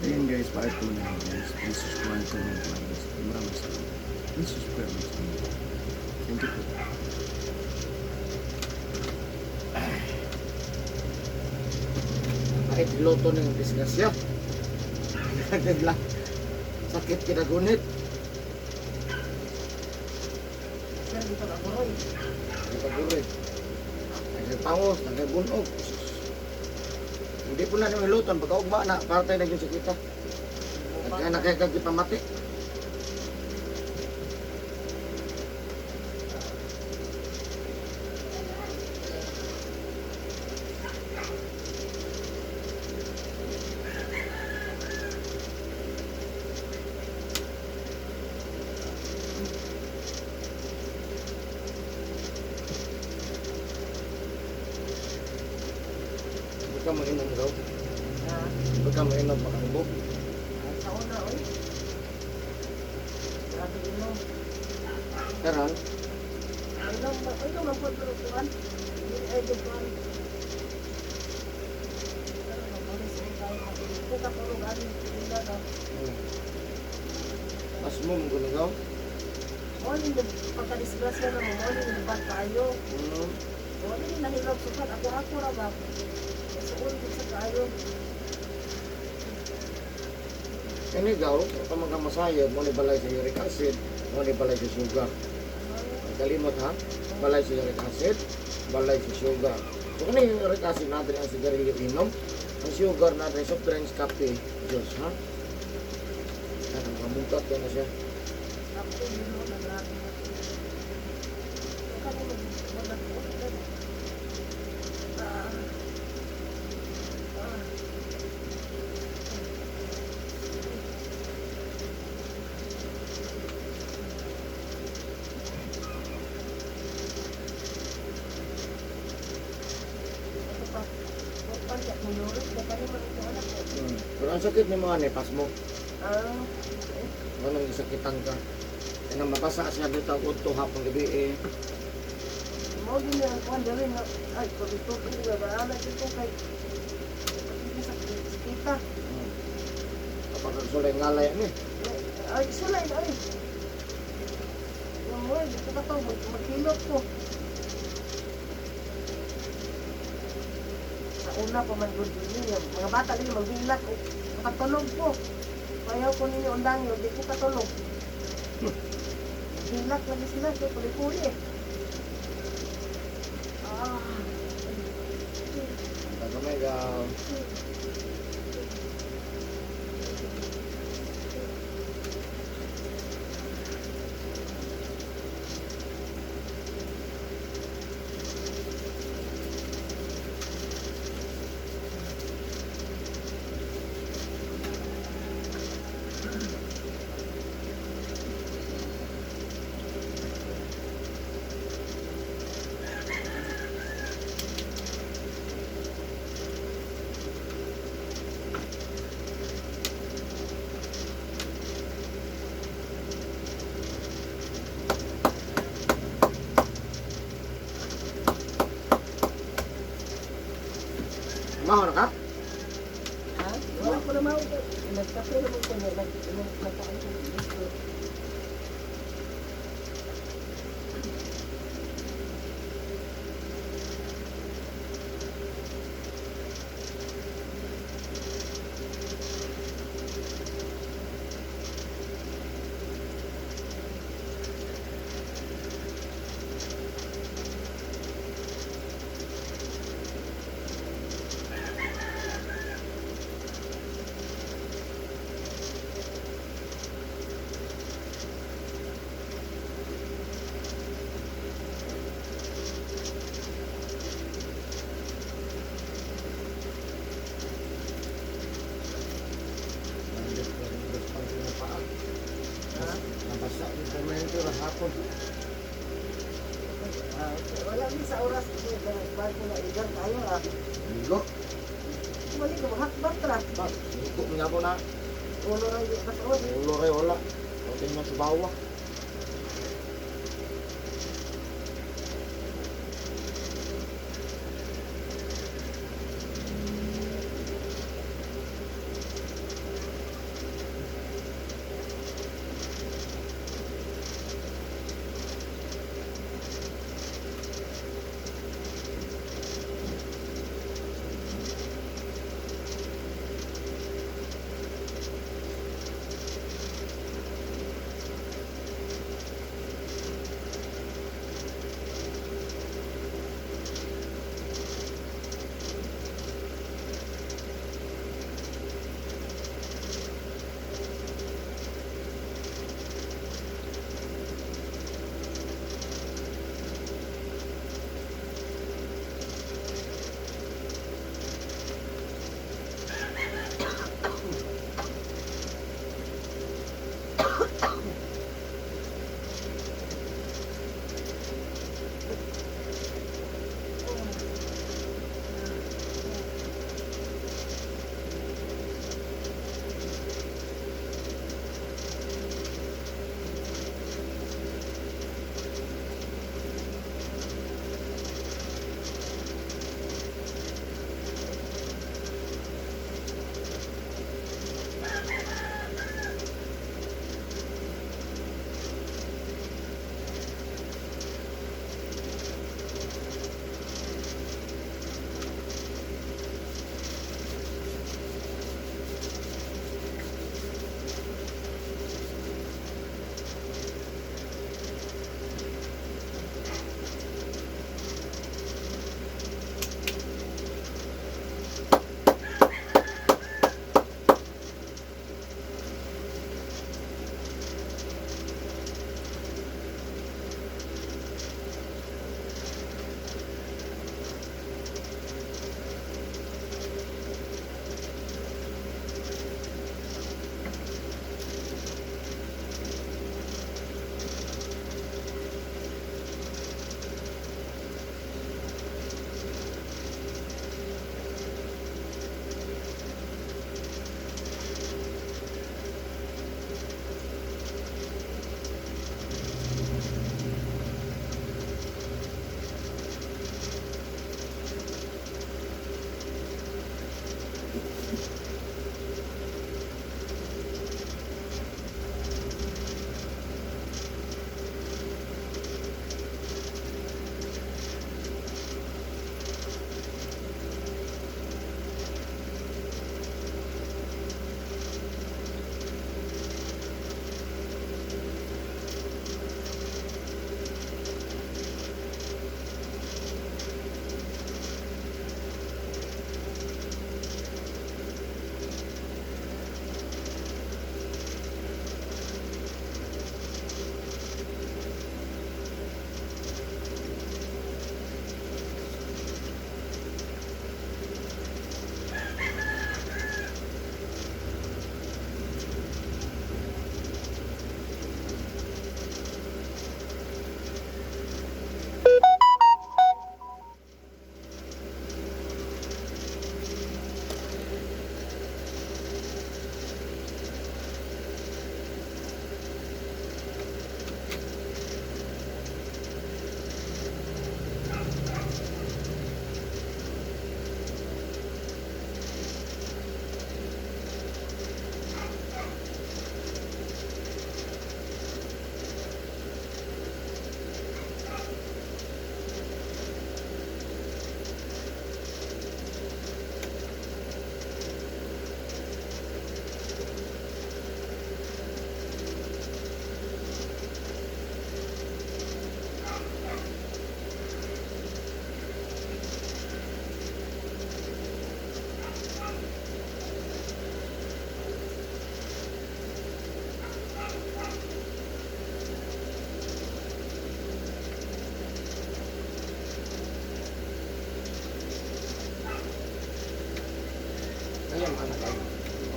Ayun guys, part 2 na yun, guys. Please subscribe, comment, like guys. Maraming salamat. Please subscribe my channel. Thank you po. Kahit luto ng disgrasya. Nagla. Sakit kinagunit. Sir, dito ka guroy. Nagkaguroy. Nagpangos, nagbunog. Hindi po na namin luton. Pagkaugma na, para tayo naging sakita. Kaya nakikagipamati. Hindi ka mainom daw. Ha? Hindi ka mainom pakaibo. Ay, sa una, oy. Grabe inom. Karan, Inom, inom lang po pero kuan. Hindi ay dukuan. Pero mabulis ay tayo. Hindi ka tulog ani hindi na daw. Mas mo mong gunagaw. Mo ni pagka-disgrasya na mo, mo ni nibat kaayo. Mo ni nahilog sukat ako ako ra ba. Suol gid sa kaayo. Kani gaw, kung magamasayod, mo ni balay sa uric acid, mo ni balay sa sugar. Ang kalimot ha, balay sa uric acid, balay sa sugar. So kani yung uric acid natin ang sigarilyo inom, ang sugar natin soft drinks, kape, juice ha. Yan ang kamungkat na siya. Ako yun na grabe. Kani mo mo. Ah. Ah. Ito pa. Pan ka kuyurik, kaya man ito anak ko. Pero ang sakit ni mga ni, pasmo. Ah, Ano nang isakitan ka. Kaya nang mabasa siya dito ang udto hapon gabi eh. Mao din ang kuan diri nga ay pagituto nga ba ana dito kay pagiti sa kita. Kapag ang sulay ngalay ani. Ay sulay na ay. Yung mo dito ka to maghilot ko. Sa una pa man gud ninyo, mga bata din maghilak ko. Makatulog ko. Ayaw ko ninyo undang yun, di ko katulog. Hilak lagi sila, kay puli-puli. Ah. Tagamay gaw. Maho na ka? Ha? Wala ko na mao. Nagkape naman ko na nagkape ko. Ha? Nabasa yung komento na hapon. Ah, wala ni sa oras ko bago na igang tayo ah. Ligo. Wala ko hakbang tra. Ba, ligo mo na ako na. Ulo ra yung kasuod. Ulo rin wala. Okay mo sa bawa.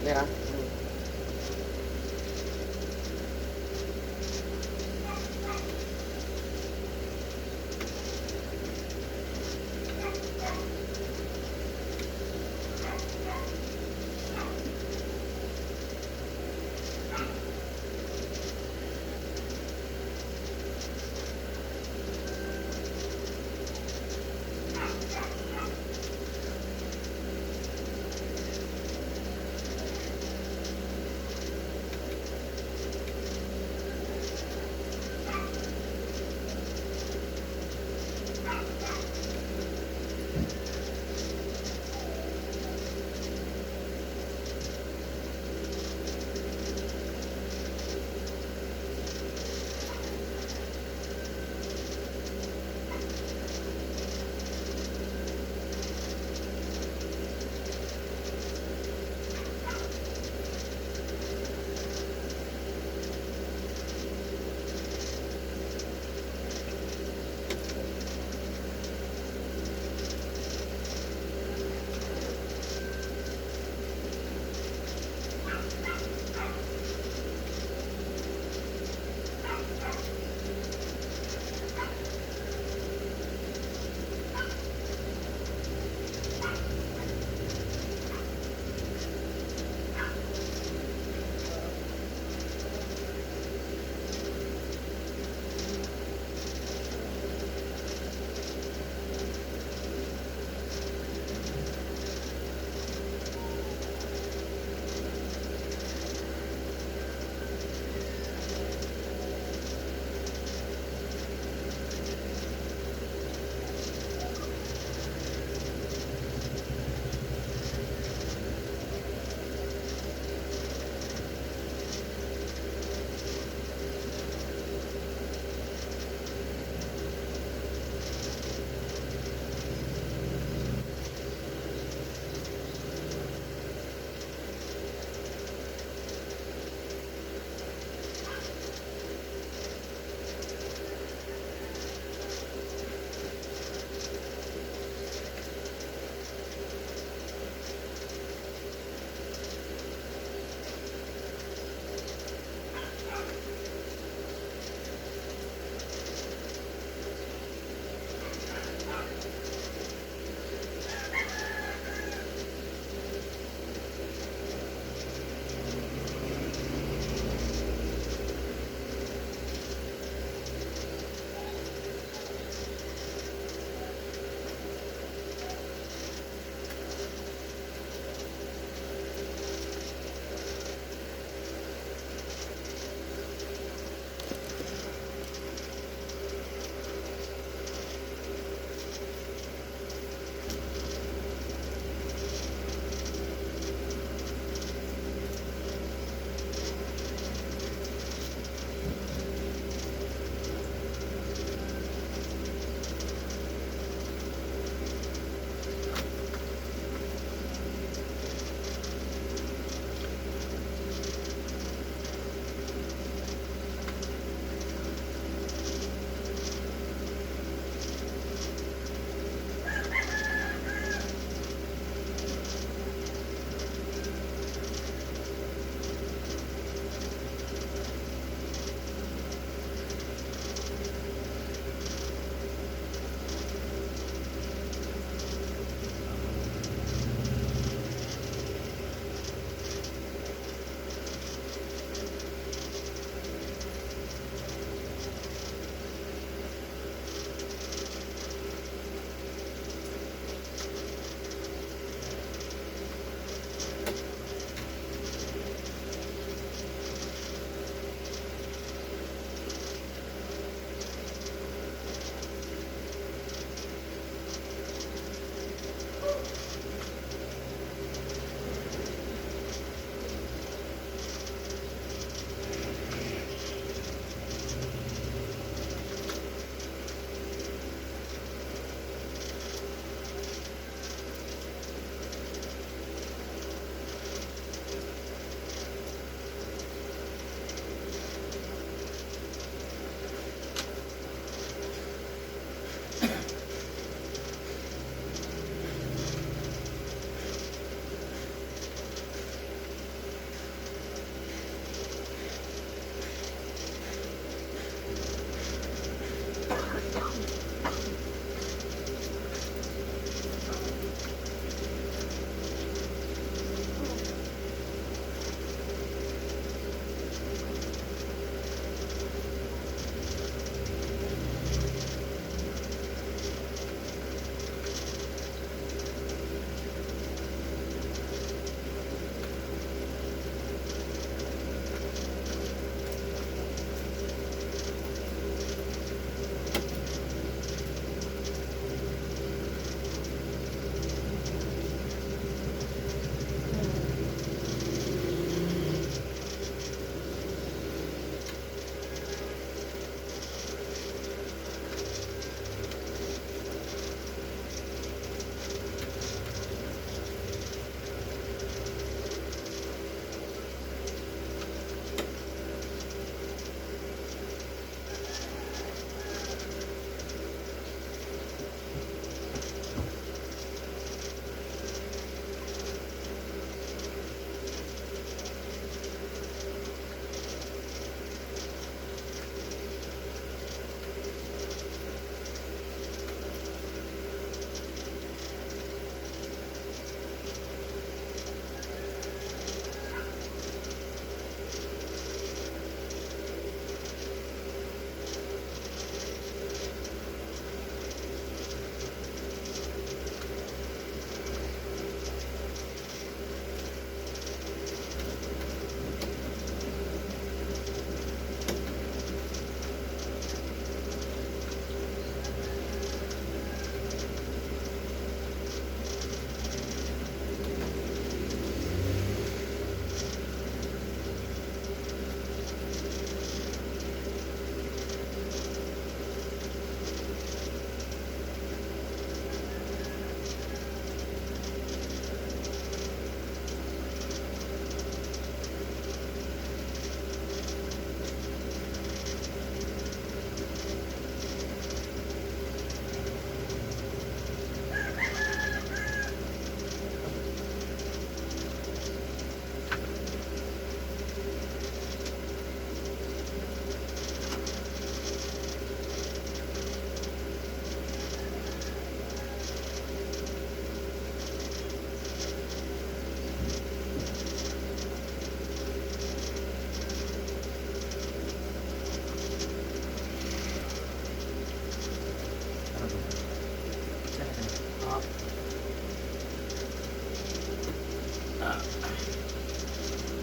Okay ra?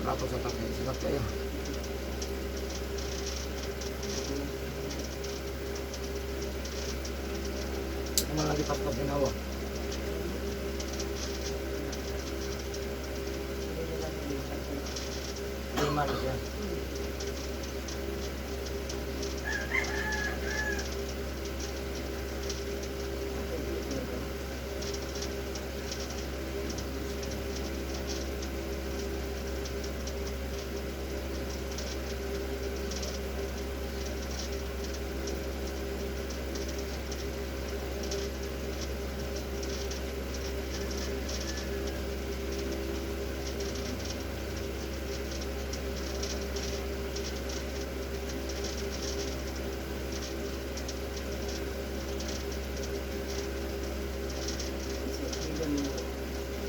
Rato sa takay. Sakat kayo. Ano lagi pas pag ginawa? Lima na siya.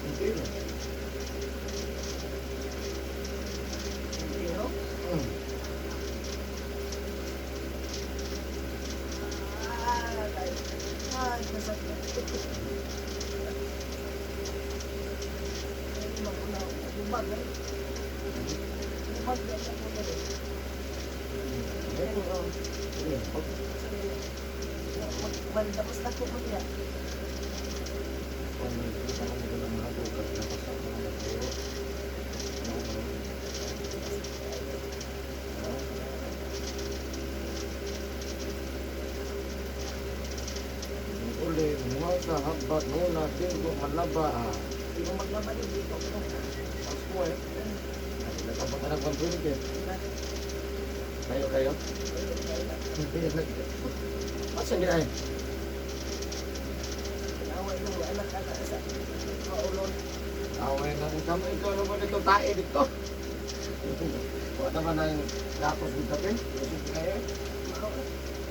Hindi na. Pero, ay, masakit. Ay, maguna, lubag, eh. Lubag na ako na eh. Ay, oo. Tapos na ko niya. Uli, mga sa habat, muna, tingko, malaba. Hindi ko maglaba din dito ko. Pasko eh. Nakabot na ng 120. Kayo, kayo? Asa di ay? Away mo, anak-anak sa kaulon. Away na ikaw, ikaw naman ito, tae dito. Wala naman ang gapos ng kape. Lusog kayo.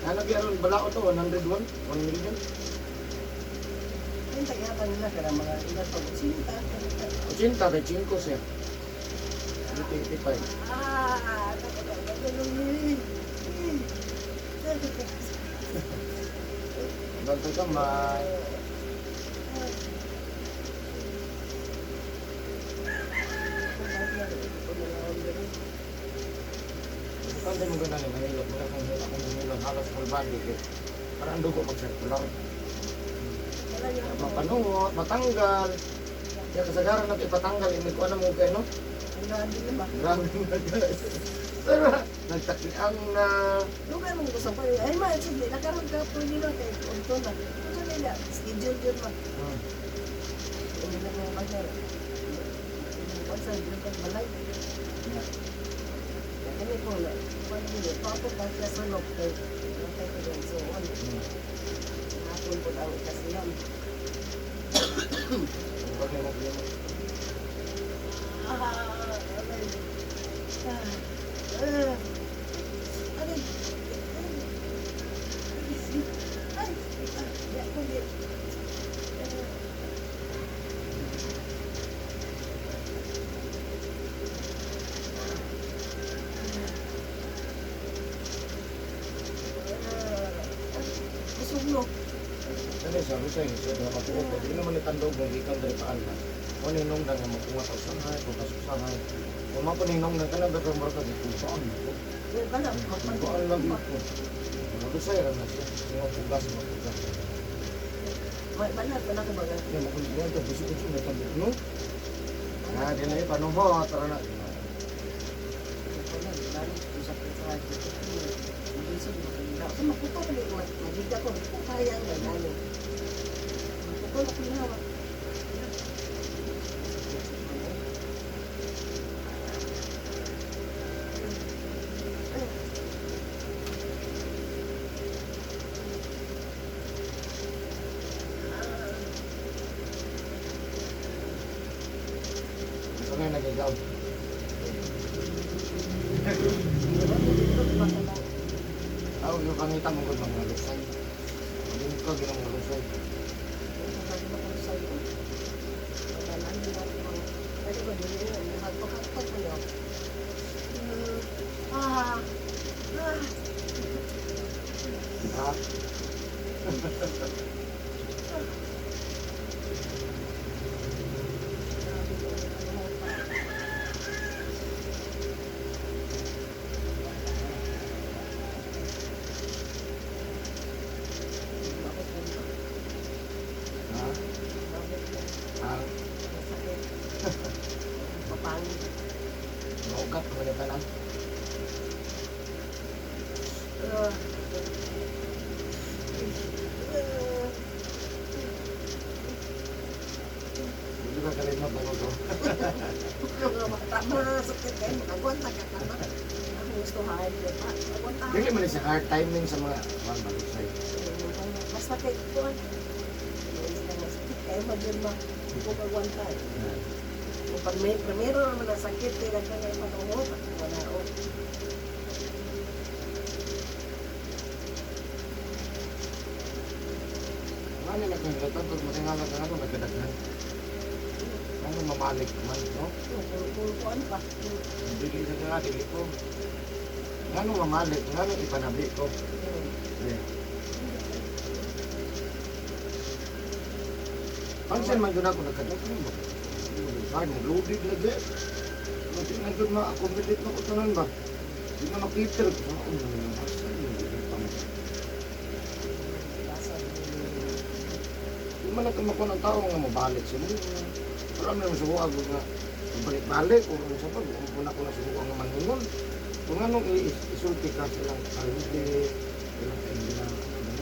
Hanap yan, balao to, 101, 1 million. Yung tagyatan nila kaya mga ilan pag 80. 80 kay 5 siya. 85. Ah, Bantay ka, may. Bantay mo ganun, mahilot. Mura kong hila kong mahilot. Halos full body. Kay para ang dugo mag-circular. Mapanuot, matanggal. Kaya kasagaran natin ipatanggal. Hindi ko alam mo kayo, no? Grabe na guys. Pero, nagtakiang na. Lugar mo gusto pa. Ay ma, sige, nakaroon ka po nila kay unto na. Unto nila, schedule yun ma. Hindi na mo kasi. Sa yun kang balay. Kani ko na. Pwede pa ako pa siya sulok kay kay ko so on. Hapon po daw kasi yan. Ang bagay mo, mo. Ah, aray. Ah, ah. Aray. Ay, ah, ya ko di. Busog no. Ano sabi sa inyo, sa matuog ko, di naman itandog kung gikan diri paan na. Kung ninong na nga magkunga ka usahay, kung kasusahay. Kung mako ninong na kanang betong mura ka gikuhaan mo. Wala, Kuhaan lang yun ko. Malusay ra na siya. Mga pugas, mga pugas. Wala, wala ko baga. Hindi mo kung ito, busog ko siya, may tandog no? Ah, di na ipanuho, tara na. Makuto ko ni magiga ko, ko kaya nga nani. Makuto ko na. Ito na yung nagigaw. Ako yung pangita mo ko mga lusay. Hindi ko ginang mga lusay. Ah, ah. Ha? Ugat ko na tanan. Ah. Ah. Hindi ka kalimot ako to. Mga makatama, sakit kayo, makagwanta ka tama. Ang gusto hain, di ba? Agwanta. Dili man sa hard timing sa mga kuan malusay. Basta kay kuan. Sakit kayo magyud ma. Ko kagwanta. Kung pag may primero naman ang sakit, kaya ka nga ipatungo, wala o. Ano na kung gatan pag matingala ka ano nagkadaghan. Ano mamalik man, no? Kung kuan pa. Dili sa nga dili ko. Ngano mamalik, ngano ipanabi ko. Yeah. Pansin man yun ako nagkadaghan mo. Ay, mag-loaded lagi. Mati na yun ma-accommodate na ko tanan ba? Di na makita. Ano na asa yun? Basa. Di man na tumako ng tao nga mabalik siya. Wala man yung subuan nga balik-balik o ano sa pag kung ako na subuan nga mangingon. Kung anong isulti ka silang kaluti, ilang kaila, ano.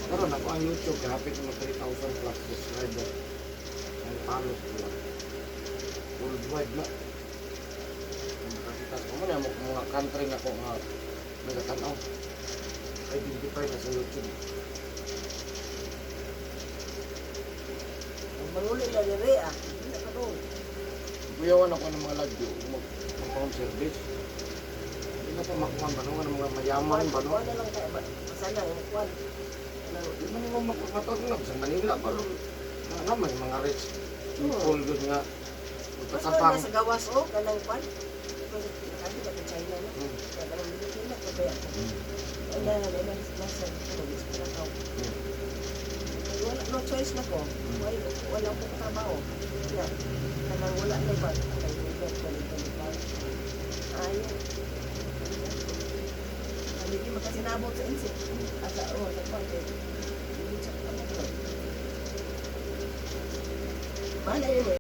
Karon ako ang YouTube, kahapit na 3,000 plus subscriber. Ang follows ko lang. Worldwide na. Makakita ko mo na mga country na ko nga nagatanaw. Identify na sa YouTube. Manguli na dire ah. Hindi na ka doon. Kuyawan ako ng mga lagyo, mag-home service. Hindi na po makuha ba ng mga mayaman ba no? Kuan na lang kaya ba? Sana yung kuan. Di man mo makakatag na sa Manila ba no? Na naman mga rich people gud nga Basta magkatapang. na sa gawas o kanang kuan. Kasi nakadto ka China no. Kaya kanang Pilipina ko ba ako. Wala na na nasa ko na ka. Wala no choice na ko. Wala wala ko trabaho. Ya. Kanang wala na ba kanang lugar ko nito ba. Ayo. Hindi makasinabot sa insik. Asa oh sa kuan kay. Hindi siya ka mo. Malay mo.